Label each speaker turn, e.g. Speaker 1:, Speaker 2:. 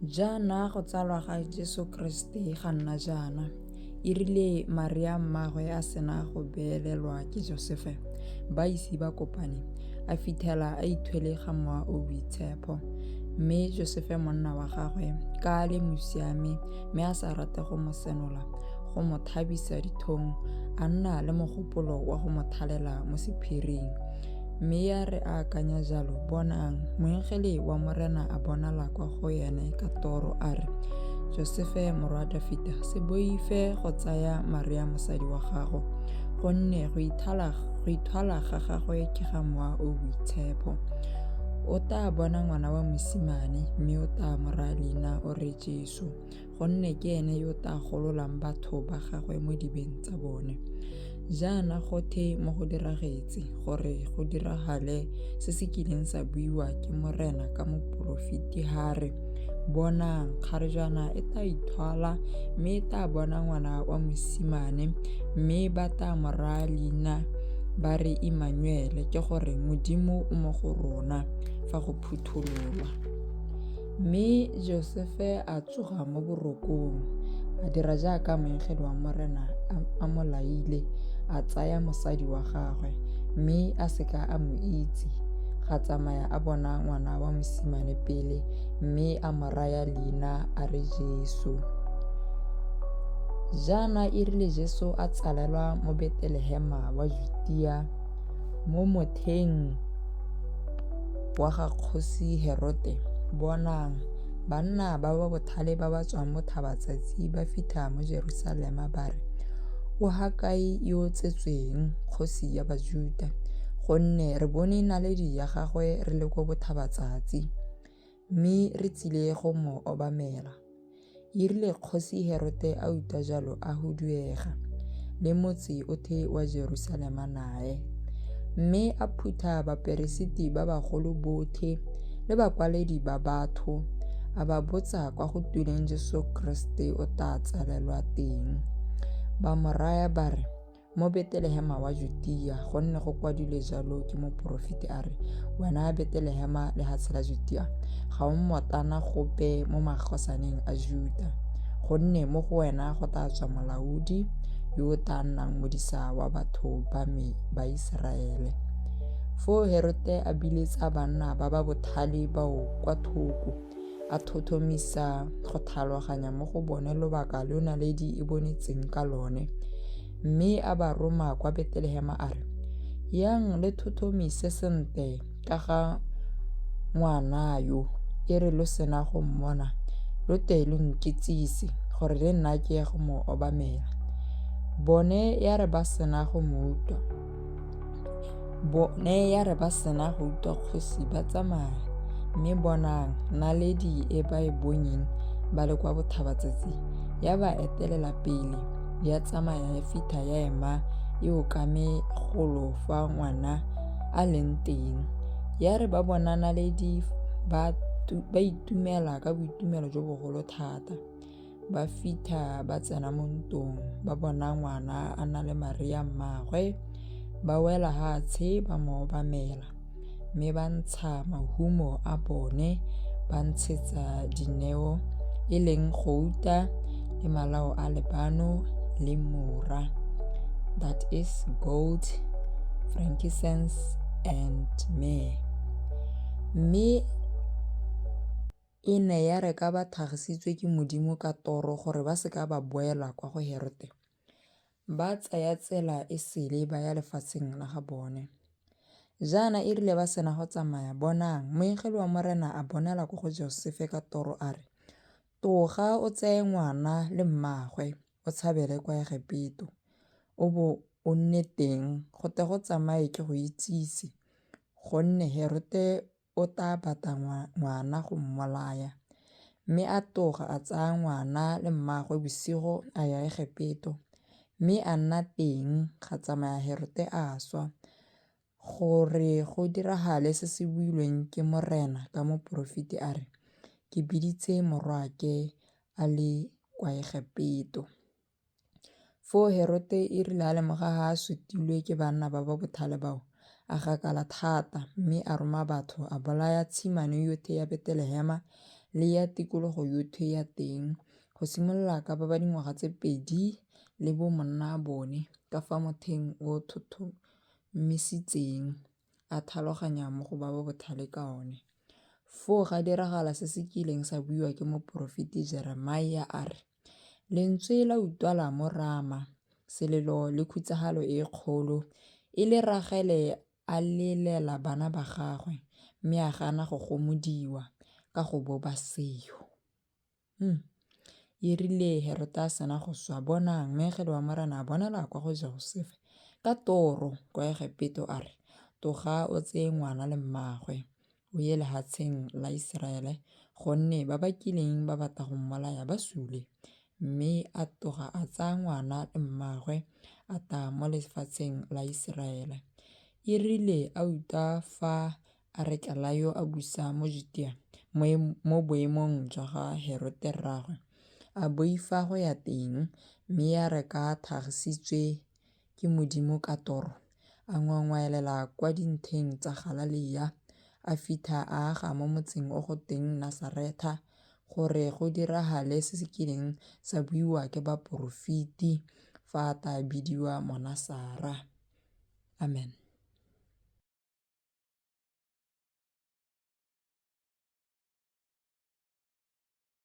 Speaker 1: Jaana go tsalwa ga Jesu Keresete ga nna jaana. E rile Maria mmaagwe a sena go beelelwa ke Josefe, ba ise ba kopane, a fitlhela a ithwele ga Mowa o Boitshepho. Mme Josefe monna wa gagwe, ka a le mosiami mme a sa rate go mo senola, go mo thabisa dithong, a nna le mogopolo wa go mo thalela mo sephiring. Mme ya re a akanya jalo, bonang, moengele wa Morena a bonala kwa go ene ka toro a re, Josefe morwa Dafita, se boife go tsaya Maria mosadi wa gago, gonne go ithwala ga gagwe ke ga Mowa o Boitshepho. O taa bona ngwana wa mosimane, mme o taa mo raya leina o re Jesu. Gonne ke ene yo o tla gololang batho ba gagwe mo dibeng tsa bone. Jaana gothe mo go diragetse, gore go diragale se se kileng sa buiwa ke Morena ka moporofeti ha re, Bonang, kgarejwana e tla ithwala, mme e tla bona ngwana wa mosimane, mme ba tla mo raya leina ba re Imanuele, ke gore Modimo o mo go rona, fa go phuthololwa. Mme Josefe a tsoga mo borokong, a dira jaaka moengele wa Morena a mo laile, a tsaya mosadi wa gagwe, mme a se ka a mo itse, ga tsamaya a bona ngwana wa mosimane pele, mme a mo raya leina a re Jesu. Jaana e rile Jesu a tsalelwa mo Betelehema wa Jutia mo motheng wa ga kgosi Herote, bonang, banna ba ba bothale ba ba tswang botlhabatsatsi ba fitlha mo Jerusalema ba re, O ha kae yo o tsetsweng kgosi ya Bajuta? Gonne re bone naledi ya gagwe re le ko botlhabatsatsi, mme re tsile go mo obamela. E rile kgosi Herote a utlwa jalo a huduega, le motse otlhe wa Jerusalema nae. Mme a phutha baperesiti ba bagolo botlhe le bakwaledi ba batho, a ba botsa kwa go tuleng Jesu Keresete o tla tsalelwa teng. Ba mo raya ba re, Mo Betelehema wa Jutia, gonne go kwadilwe jalo ke moporofeti a re, Wena Betelehema lehatshe la Jutia, ga o mmotana gope mo magosaneng a Juta, gonne mo go wena go tla tswa molaodi yo o tla nnang modisa wa batho ba me ba Iseraele. Foo Herote a biletsa banna ba ba bothale bao kwa thoko, a thothomisa go tlhaloganya mo go bone lobaka lo naledi e bonetseng ka lone. Mme a ba roma kwa Betelehema a re, Yang le thothomise sentle ka ga ngwana yo, e re lo sena go mmona, lo tle lo nkitsise, gore le nna ke ye go mo obamela. Bone ya re ba sena go mo utlwa, Bone ya re ba sena go utlwa kgosi ba tsamaya, mme bonang, naledi e ba e bonyeng ba le kwa botlhabatsatsi ya ba etelela pele, ya tsamaya ya fitlha ya ema e okame golo fa ngwana a leng teng. Ya re ba bona naledi ba itumela ka boitumelo jo bogolo thata. Ba fitlha ba tsena mo ntong, ba bona ngwana a na le Maria mmaagwe, ba wela hatshe ba mo obamela, mme ba ntsha mahumo a bone ba ntshetsa dineo e leng gouta le malao a lebano le mura, that is gold, frankincense and myrrh. Mme E ne ya re ka ba thagisitswe ke Modimo ka toro gore ba se ka ba boela kwa go Herote, ba tsaya tsela e sele ba ya lefatsheng la ga bone. Jaana e rile ba sena go tsamaya, bonang, moengele wa Morena a bonala kwa go Josefe ka toro a re, Toga o tseye ngwana le mmaagwe, o tshabele kwa Egepeto, o bo o nne teng, go tle go tsamaye ke go itsise, gonne Herote o tla batla ngwana go mmolaya. Mme a toga a tsaya ngwana le mmaagwe bosigo a ya Egepeto, mme a nna teng ga tsamaya Herote a swa, gore go diragale se se builweng ke Morena ka moporofeti a re, Ke biditse morwaake a le kwa Egepeto. Foo Herote e rile a lemoga ha a sutilwe ke banna ba ba bothale bao, a gakala thata, mme a roma batho, a bolaya tshimane yotlhe ya Betelehema le ya tikologo yotlhe ya teng, go simolola ka ba ba dingwaga tse 2 le bomonnaa bone, ka fa motheng o thothomisitseng, a tlhaloganya mo go ba ba botlhale ka one. Foo ga diragala se se kileng sa buiwa ke moporofeti Jeremia a re, Lentswe la utlwala mo Rama, selelo le khutsafalo e kgolo, e le Ragele a lelela bana ba gagwe, mme a gana go gomodiwa, ka gobo ba seyo. E rile Herote a sena go swa, bonang, moengele wa Morena a bonala kwa go Josefa ka toro kwa Egepeto a re, Toga o tseye ngwana le mmaagwe, o ye lehatsheng la Iseraele, gonne ba ba kileng ba batla go mmolaya ba sule. Mme a toga a tsaya ngwana le mmaagwe, a ta mo lefatsheng la Iseraele. E rile a utlwa fa Arekelaio a busa mo Jutea mo boemong jwa ga Herote rraagwe, a boifa go ya teng, mme ya re ka a thagisitswe ke Modimo ka toro, a ngwangwaelela kwa dintheng tsa Galalea, a fitlha a aga mo motseng o go tweng Nasaretha, gore go diragale se se kileng sa buiwa ke baporofeti, fa a tla bidiwa Monasara. Amen.